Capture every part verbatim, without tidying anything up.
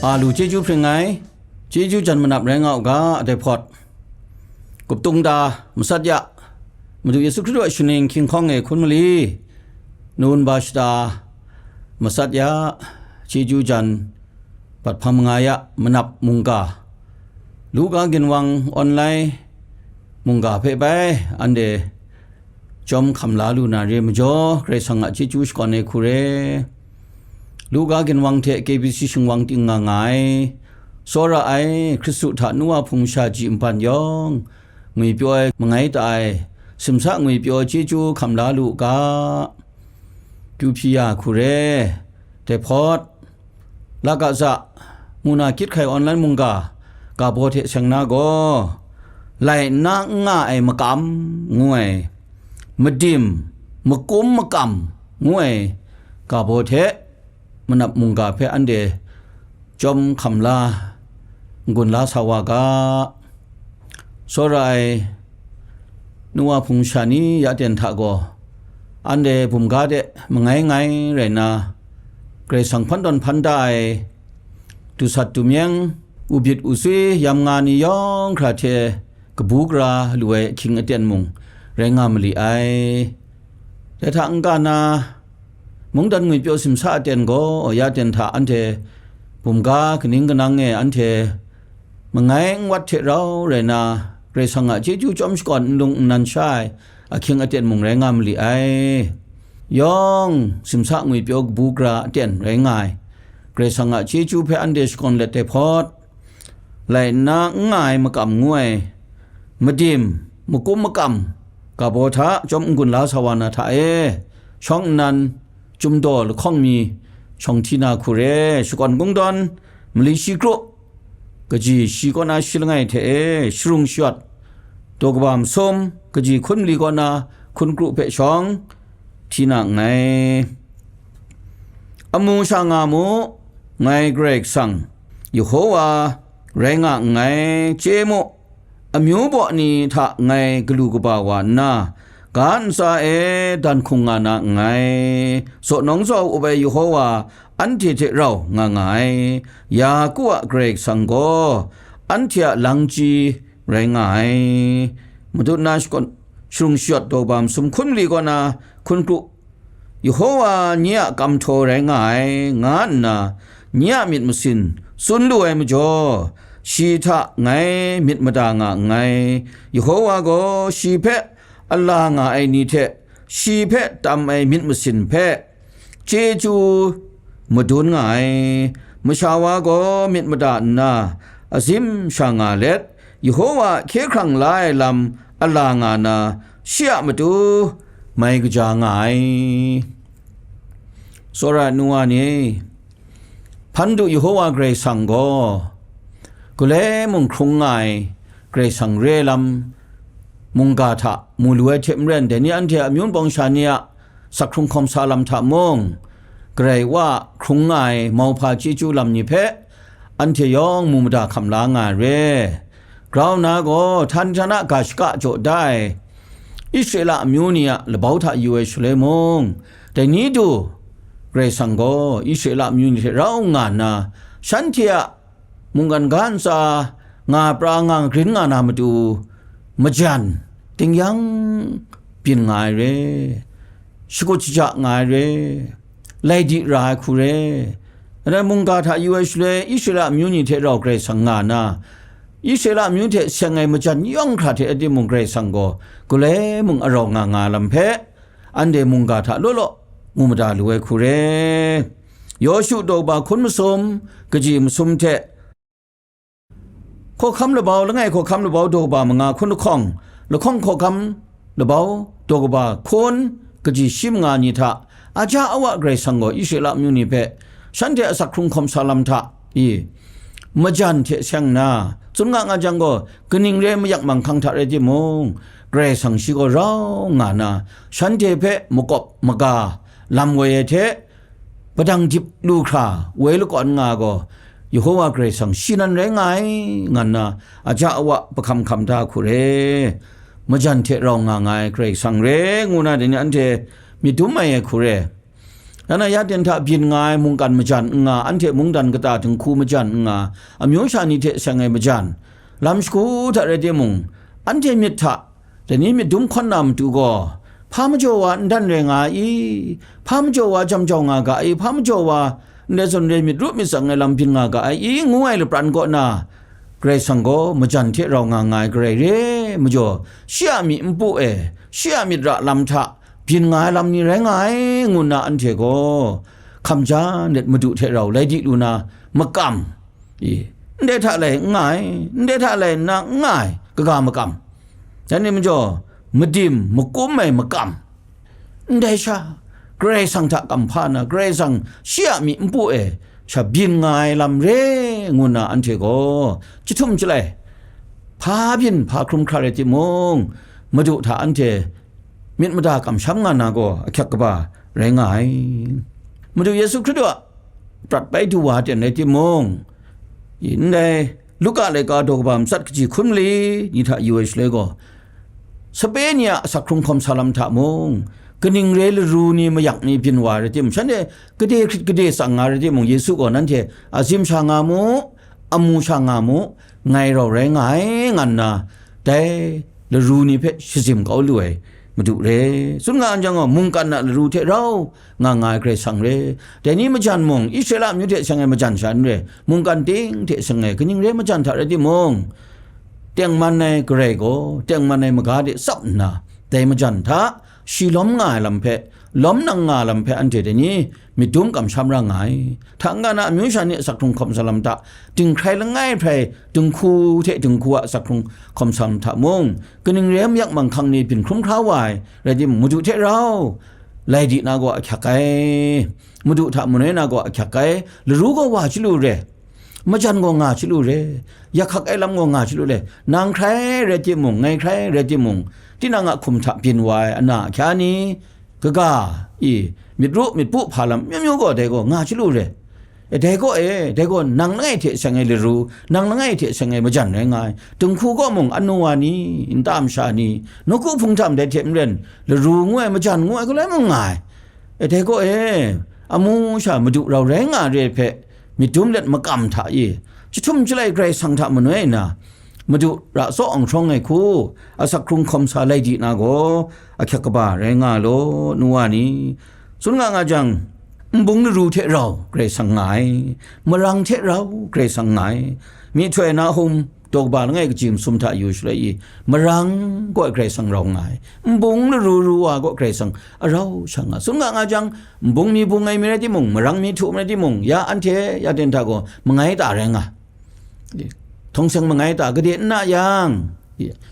A lu chyeju hpring ai, chyeju jan manap rai nga u ga, dai hpawt. Kuptung ta, masat ya, Madu Yesu Hkristu a shaning hkying hkawng e hkun mali, nun ba shata, masat ya, chyeju jan, bat hpang manga ya, manap mungga, Luka ginwang online mungga hpe bai, anhte, chyawm hkam la lu na re majaw, Karai Kasang a chyeju shakawn ai hku re. Luka ginwang hte K B C shingwang ting nga nga ai, tsawra ai, Hkristu hta nu wa hpung sha ji npan yawng, ngwipyaw ai, mangai ta ai, simsa ngwipyaw chyeju hkam la lu u ga, kyu hpyi ya hku re. Dai hpawt, Lagaza, muna kyit hkai online mungga, ga baw hte seng na gaw, lai nna n nga ai makam, ngu ai, madim, makum makam, ngu ai, ga baw hte, manap mungga hpe anhte chyawm hkam la, n-gun la sa wa ga, tsawra ai, nu wa hpung sha ni ya ten hta gaw, anhte bumga de mangai ngai rai nna, Karai Kasang hpan tawn hpan da ai, dusat dumyeng, ubit uswi yam nga ni yawng hkra hte kabu gara lu ai ahkying aten mung rai nga mali ai. Dai hta n-ga na, mungdan ngwipyaw simsa aten gaw ya ten hta anhte bumga kaning kanang e anhte mangai n wat hte rau rai na, Karai Kasang a chyeju chyawm shakawn n lung nnan sha ai ahkying aten mung rai nga mali ai. Yawng simsa ngwipyaw kabu gara aten rai nga ai, Karai Kasang a chyeju hpe anhte shakawn let ai hpawt, lai nna n nga ai makam ngu ai, madim, makum makam, ga baw hta chyawm n-gun la sa wa na hta e, shawng nnan, Chyum daw lahkawng mi, shawng hti na hku re, shakawn kungdawn, mali shi kru, kaji shi kaw na shi langai hte e, sharung shayawt, daw kaba masum, kaji hkun mali kaw na hkun kru hpe shawng, hti na nngai. Amu sha nga mu, ngai Karai Kasang, Yehowa, rai nga nngai, chye mu, amyu baw ni hta ngai galu kaba wa nna, ga ntsa e dan hkung nga na nngai. Zaw nawng zaw up ai Yehowa anhte hte rau nga nga ai. Yaku a Karai Kasang gaw anhte a lang chyi rai nga ai. Madun na shakawn, sharung shayawt daw ba masum hkun mali kaw na hkun kru, Yehowa nye a kamhtaw rai nga ai, nga nna nye a myit masin tsun lu ai majaw, shi hta ngai myit mada nga nngai. Yehowa gaw shi hpe ala nga ai ni hte shi hpe tam ai myit masin hpe chyeju madun nga ai. Masha wa gaw myit mada nna, azim sha nga let, Yehowa hkye hkrang la ai lam ala nga na, shi a matu mai kaja nga ai. Tsawra ai nu wa ni, hpan du Yehowa Karai Kasang gaw, gulai mung hkrung nga ai Karai Kasang re ai lam, mungga hta mu lu ai hte maren, dai ni anhte a amyu bawng sha ni a sak hkrung hkawm sa lam hta mung, Karai Wa a hkrung nga ai mauhpa chyeju lam ni hpe, anhte yawng mu mada hkam la nga ai re. Grau nna gaw, htani htana ga shaka jaw da ai, Israela amyu ni a labau hta yu ai shaloi mung, dai ni du, Karai Kasang gaw Israela amyu ni hte rau nga nna, shanhte a mungkan ga ntsa nga pra nga grin nga na matu, majan, tingyan byin nga ai re, shakut shaja nga ai re, lai di ra ai hku re. Rai mungga hta yu ai shaloi, Israela amyu ni hte rau Karai Kasang nga na, Israela amyu hte seng ai majan yawng hkra hte rai timung, Karai Kasang gaw gulai mung arau nga nga lam hpe, anhte mungga hta law law mu mada lu ai hku re. Yawshu daw ba hkun masum, kaji masum hte, hkawhkam labau, langai hkawhkam labau daw ba manga hkun lahkawng, lahkawng hkawhkam labau daw kaba hkun, kaji shi manga ni hta, aja awa Karai Kasang gaw Israela amyu ni hpe, shanhte a sak hkrung hkawm sa lam hta i, majan hte seng nna, tsun nga nga jang gaw, kaning re mayak manghkang hta rai timung, Karai Kasang shi gaw rau nga na, shanhte hpe makawp maga lam woi ai hte, padang dip lu hkra woi lakawn nga gaw, Yehowa Karai Kasang shi nan rai nga ai, nga nna, aja awa pahkam hkam da hku re, majan hte rau nga nga ai Karai Kasang re, ngu na dai ni anhte myit dum ai ai hku re. Ya na ya ten hta byin nga ai mungkan majan n nga, anhte mungdan kata dinghku majan n nga, amyu sha ni hte seng ai majan, lam shagu hta rai timung, anhte myit hta dai ni myit dum hkawn na matu gaw, hpa majaw wa n dan rai nga ai i? Hpa majaw wa jam jau nga ga ai? Hpa majaw wa ndai zawn re myit ru myit tsang ai lam byin nga ga ai i? Ngu ai lapran kaw na, Karai Kasang gaw majan hte rau nga nga ai Karai re ai majaw, shi a myi npu e, shi a myit ra lam hta byin nga ai lam ni rai nga ai, ngu nna anhte gaw hkam ja net Madu hte rau lai di lu na makam, i, ndai hta lai n nga ai, ndai hta lai nna n nga ai, kaga makam. Dai ni majaw, madim makum ai makam, ndai sha, Karai Kasang hta kamhpa na, Karai Kasang shi a myi npu e sha byin nga ai lam re, ngu nna anhte gaw jahtum jalai, hpa byin hpa hkrum hkra rai timung, Madu hta anhte myit mada kamsham nga na gaw ahkyak kaba rai nga ai. Madu Yesu Hkristu a prat bai du wa ten rai timung, i, ndai Luka laika daw kaba matsat kaji hkun mali ni hta yu ai shaloi gaw, sape ni a asak hkrung hkawm sa lam hta mung, kaning re laru ni mayak ni byin wa ai rai timung, shanhte gade hkrit gade tsang nga ai rai timung, Yesu gaw nanhte a zim sha nga mu, amu sha nga mu, ngai rau rai nga ai, nga nna, dai laru ni hpe shazim kau lu ai Madu re. Tsun nga ai jang gaw, mungkan a laru hte rau nga nga ai Karai Kasang re. Dai ni majan mung, Israela amyu hte seng ai majan sha n re, mungkan ting hte seng ai kaning re majan hta rai timung, tengman ai Karai gaw tengman ai maga de tsap nna, dai majan hta shi lawm nga ai lam hpe, lawm nang nga ai lam hpe anhte dai ni myit dum kamsham ra nga ai. Hta n-ga na amyu sha ni asak hkrung hkawm sa lam hta, dinghkrai langai hprai dinghku hte dinghku a asak hkrung hkawm sa lam hta mung, kaning re mayak manghkang ni byin hkrum hkra wa ai rai timung, Madu hte rau lai di na gaw ahkyak ai, Madu hta manoi na gaw ahkyak ai, laru gaw wa chyalu re, majan gaw nga chyalu re, yak hkak ai lam gaw nga chyalu re, nang hkrai rai timung, ngai hkrai rai timung, tinang a hkum hta byin wa ai ana ahkya ni, kaga, i, myit ru myit pu hpa lam myu myu gaw dai gaw nga chyalu re. E, dai gaw e, dai gaw nang langai hte seng ai laru, nang langai hte seng ai majan rai nga ai. Dinghku gaw mung anu wa ni, nta masha ni, nawku hpung htam dai hte maren, laru ngu ai, majan ngu ai, galoi mung nga ai. E, dai gaw e, amu sha Madu rau rai nga re ai hpe, myit dum let makam hta i, jahtum jalai Karai Kasang hta manoi nna, Madu ra tsaw awng hkrawng ai hku, asak hkrung hkawm sa lai di na gaw, ahkyak kaba rai nga law, nu wa ni. Tsun nga nga jang, nbung laru hte rau Karai Kasang nga ai, marang hte rau Karai Kasang nga ai. Myihtoi na hum, daw kaba langai kaji masum hta yu shaloi i, marang gaw Karai Kasang rau nga ai, nbung laru ru wa gaw Karai Kasang arau sha nga. Tsun nga nga jang, nbung mi bung ai mi rai timung, marang mi htu mi rai timung, ya anhte ya ten hta gaw mangai ta rai nga. Htawng seng mangai ta gade n na yang,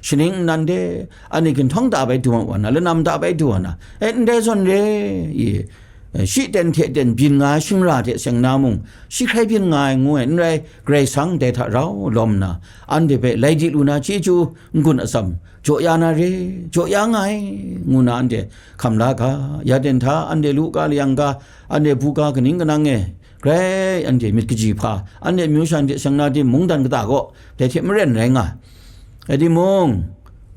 shaning nnan de, ani ginhtawng ta bai du wa na, lanam ta bai du wa na, e, ndai zawn re, i, shi ten hte ten byin nga ai shingra hte seng na mung, shi hkrai byin nga ai ngu ai, n rai, Karai Kasang dai hta rau lawm nna, anhte hpe lai di lu na chyeju n-gun atsam jaw ya na re, jaw ya nga ai, ngu na anhte hkam la ga, ya ten hta anhte lu ga layang ga, anhte bu ga kaning kanang e, grai anhte myit kaji hpa, anhte amyu sha ni hte seng na di mungdan kata gaw, dai hte maren rai nga. Rai timung,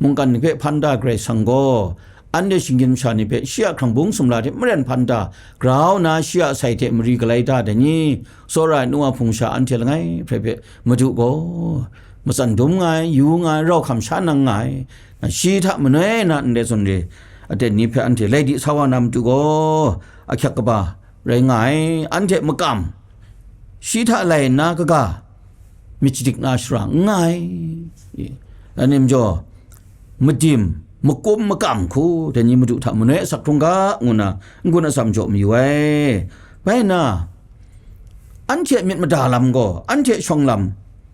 mungkan ni hpe hpan da Karai Kasang gaw, anhte shinggyim masha ni hpe shi a hkrang bung sumla hte maren hpan da, grau nna shi a sai hte mari galai da dai ni? Tsawra ai nu wa hpung sha anhte langai hpe hpe Madu gaw matsan dum nga ai, yu nga ai, rau hkam sha nang nga ai, shi hta manoi na ndai zawn re aten ni hpe anhte lai di sa wa na matu gaw, ahkyak kaba rai nga ai, anhte makam, shi hta lai nna kaga, myit shadik na shara n nga ai. Dai ni majaw, madim, makum, makam hku, dai ni Madu hta manoi asak hkrung ga, ngu nna n-gun atsam jaw mayu ai. Bai nna, anhte myit mada lam gaw, anhte shawng lam,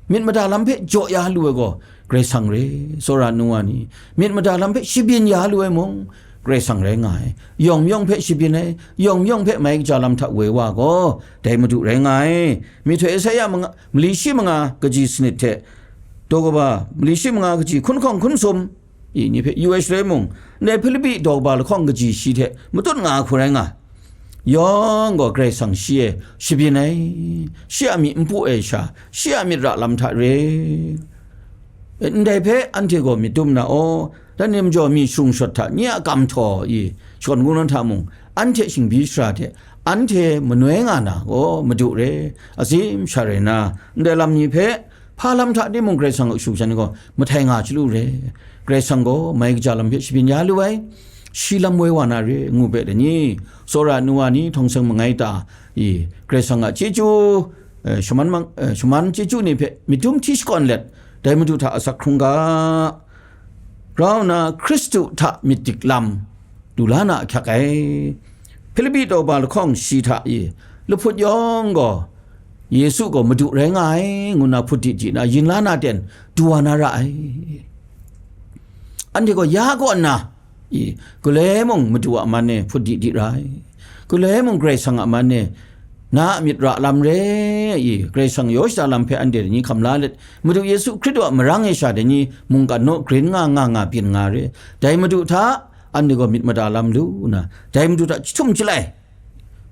myit mada lam hpe jaw ya lu ai gaw, Karai Kasang re, tsawra nu wa ni, myit mada lam hpe shabyin ya lu ai mung, Karai Kasang rai nga ai. Yawng mayawng hpe shabyin ai, yawng mayawng hpe mai kaja lam hta woi wa gaw, dai Madu rai nga ai. Myihtoi Esaia manga, mali shi manga kaji sanit hte, daw kaba mali shi manga kaji hkun hkawng hkun sum, i, ni hpe yu ai shaloi mung, ndai Hpilipi daw kaba lahkawng kaji shi hte matut nga ai hku rai nga. Yawng gaw Karai Kasang shi e shabyin ai, shi a myi npu ai sha, shi a myit ra lam hta re. Ndai hpe anhte gaw myit dum na aw, dan ni majaw mi sharung shawt hta nye a kam htaw i, shakawn kungdawn hta mung, anhte shingbi shara hte anhte manoi nga na gaw Madu re, azim sha rai na, ndai lam ni hpe hpa lam hta timung Karai Kasang a kashu kashan ni gaw mahtai nga chyalu re. Karai Kasang gaw mai kaja lam hpe shabyin ya lu ai, shi lam woi wa na re, ngu hpe dai ni, tsawra nu wa ni, htawng seng mangai ta i, Karai Kasang a chyeju, eh, shaman mang, eh, shaman chyeju ni hpe myit dum hti shakawn let, dai Madu hta asak hkrung ga, grau nna Hkristu hta myit dik lam, du la na ahkyak ai. Hpilipi daw ba lahkawng shi hta i, lahput yawng gaw, Yesu gaw Madu rai nga ai, ngu nna hput di di na, yin la na ten, du wa na ra ai. Anhte gaw ya kaw nna, i, galoi mung Madu a man e hput di di ra ai. Galoi mung Karai Kasang a man e, na a myit ra lam re, i, Karai Kasang yaw shada lam hpe anhte dai ni hkam la let, Madu Yesu Hkristu a marang e sha dai ni mungkan naw grin nga nga nga byin nga re. Dai Madu hta, anhte gaw myit mada lam lu nna, dai Madu hta jahtum jalai,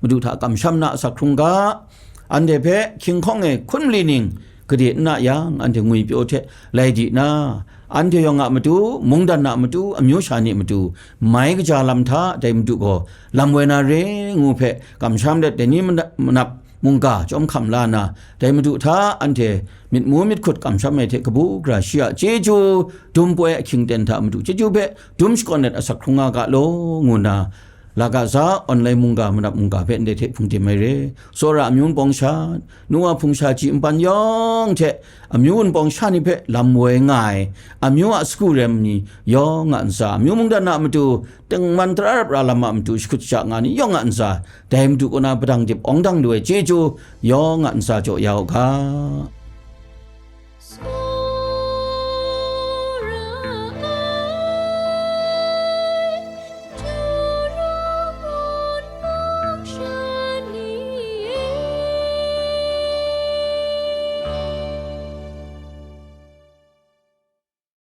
Madu hta kamsham na asak hkrung ga, anhte hpe hkying hkawng e hkun mali ning gade n na yang, anhte ngwipyaw hte lai di na, anhte yawng a matu, mungdan a matu, amyu sha ni a matu, mai kaja lam hta dai Madu gaw lam woi na re, ngu hpe kamsham let, dai ni mana-, manap mungga chyawm hkam la na, dai Madu hta anhte myit mu myit hkut kamsham ai hte kabu gara shi a chyeju dum poi ahkying ten hta Madu chyeju hpe dum shakawn let asak hkrung nga ga law, ngu nna, Lagaza online mungga manap mungga hpe ndai hte hpungdim ai re. Tsawra amyu wunpawng sha, nu wa hpung sha ji npan yawng hte amyu wunpawng sha ni hpe lam woi nga ai, amyu a sagu rem ni yawng a ntsa, amyu mungdan a matu, tengman tara rap ra lam a matu, shakut shaja nga ni yawng a ntsa, dai Madu kaw na padang dip awng dang lu ai chyeju yawng a ntsa jaw ya u ga.